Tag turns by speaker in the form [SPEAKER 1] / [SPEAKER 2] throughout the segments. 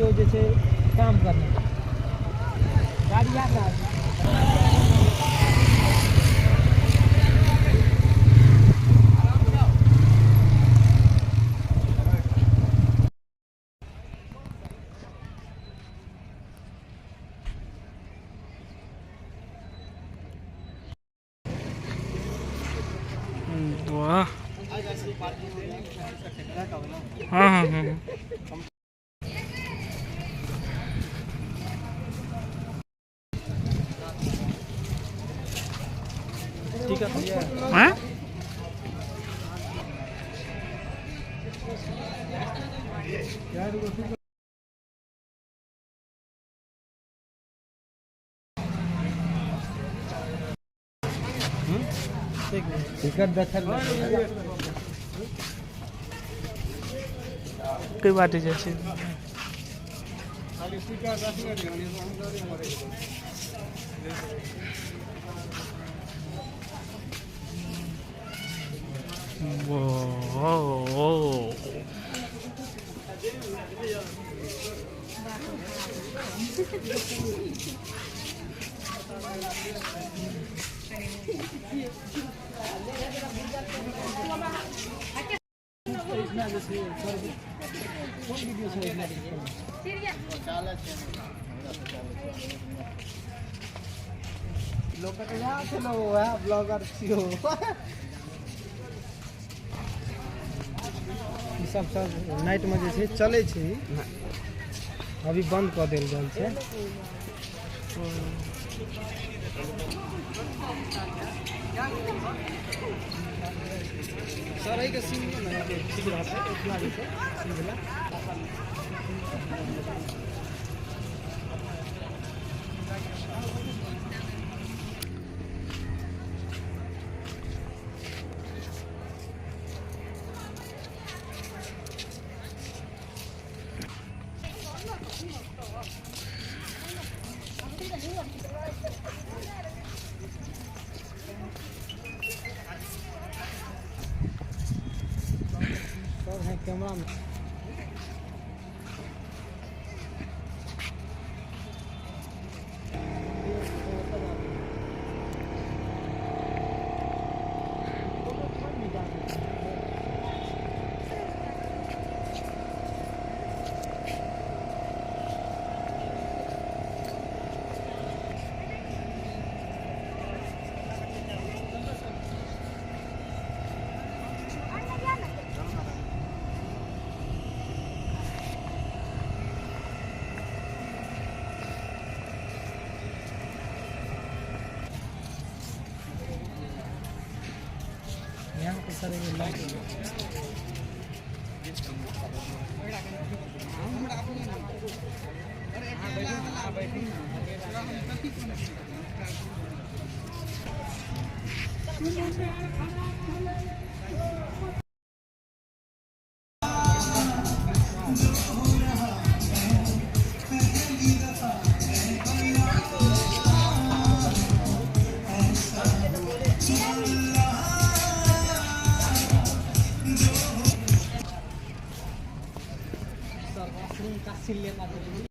[SPEAKER 1] केओ जे छै काम करने गाड़ी आ रहल।
[SPEAKER 2] वाह, हाँ हाँ हाँ। हाँ?
[SPEAKER 1] टिकट देखल
[SPEAKER 2] कई बाटे जाइ छै। वाह।
[SPEAKER 1] लोक तऽ यहाँ छलो, वएह ब्लॉगर छियो। ई सब सब नाइट में जे छै चलै छै, अभी बंद कऽ देल गेल छै। सर, एहिके सीन ने ठीक रहतै, एतना जे छै सीन वला। सब है कैमरा में। यहाँ पे सर एगो लाइट। सर, वॉशरूम का सीन लेना जरूरी।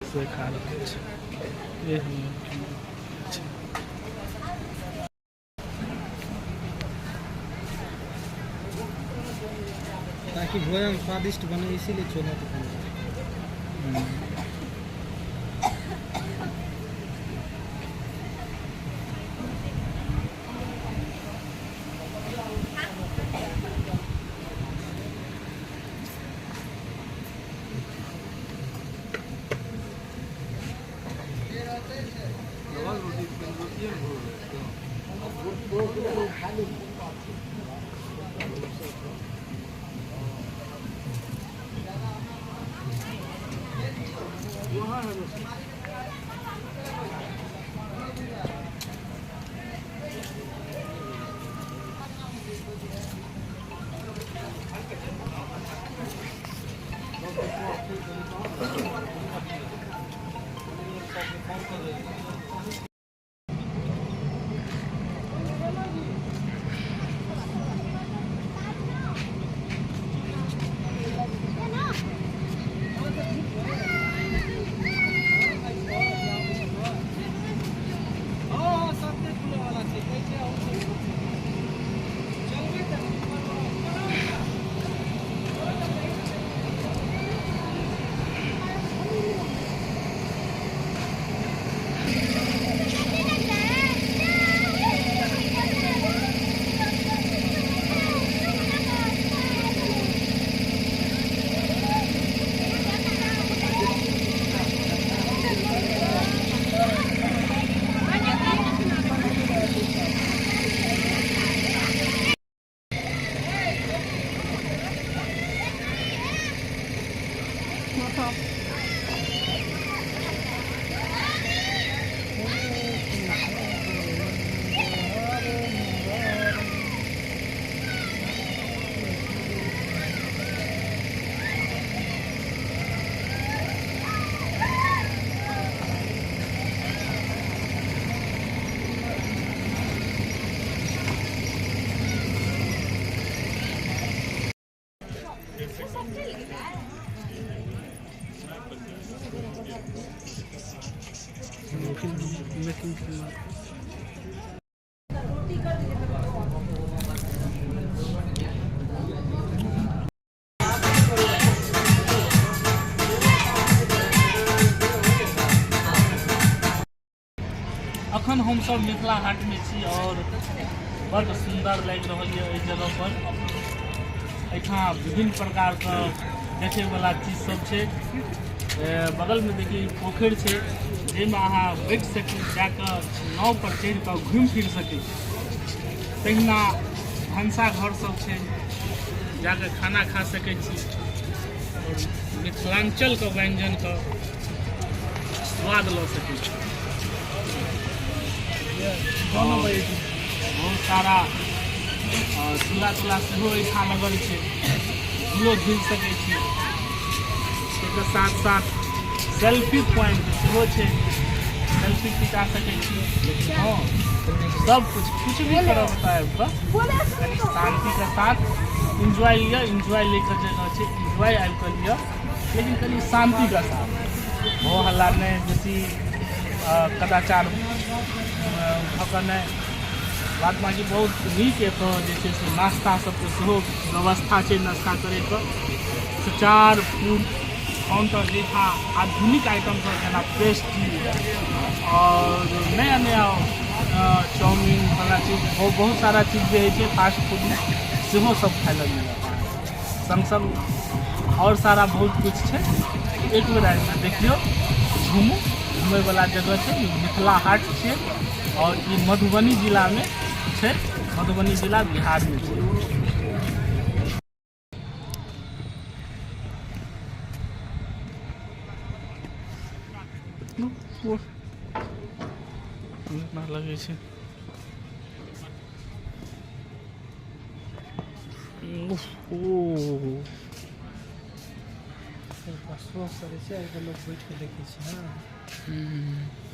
[SPEAKER 2] से खा रहल छै। एक मिनट छै।
[SPEAKER 1] ताकि भोजन स्वादिष्ट बने, इसीलिए छोला के बने।
[SPEAKER 2] अखन हमसब मिथिला हाट में छी और बड़ सुंदर लागि रहल यऽ एहि जगह पर। एहिठाम विभिन्न प्रकार के देखे वाला चीज सब छै। बगल में देखिए पोखरि छै जाहिमे अहाँ बैठ सकी, जाकऽ नाव पर चढ़ि कऽ घुमि फिर सकै छी। तहिना भनसाघर सब छै, जाकऽ खाना खा सकै छी और मिथिलांचल के व्यंजन के स्वाद लऽ सकै छी। बहुत सारा झूला तूला सेहो एहिठाम लगल छै, झूलो झूलि सकै छी। एकर साथ साथ सेल्फी पॉइंट सेहो छै, सेल्फी खिंचा सकै छी। लेकिन हँ, सब कुछ कुछ भी करब तऽ आबि कऽ कनि शान्तिके साथ इन्जॉय लिअ। इन्जॉय लै के जगह छै, इन्जॉय आबि कऽ लिअ, लेकिन कनि शान्तिके साथ, हो हल्ला नहि, बेसी कदाचार भऽ कऽ नहि। बाद बाँकी बहुत नीक एतऽ जे छै से नाश्ता सबके सेहो व्यवस्था छै। नाश्ता करैके सचार फूड काउंटर, जाहिठाम आधुनिक आइटम सब जेना पेस्ट्री और नया नया चाउमीन वाला चीज, बहुत सारा चीज जे होइ छै फास्ट फूडमे, सेहो सब खाइ लए मिलत। संग संग और सारा बहुत कुछ छै। एक बेर आबि कऽ देखियौ, घुमू, घुमैवला जगह छै। ई मिथिला हाट छियै और ई मधुबनी जिलामे छै, मधुबनी जिला बिहारमे छै। लगै छै ओ
[SPEAKER 1] शो करै छै, आइ लोक बैठ के देखै छै। हँ।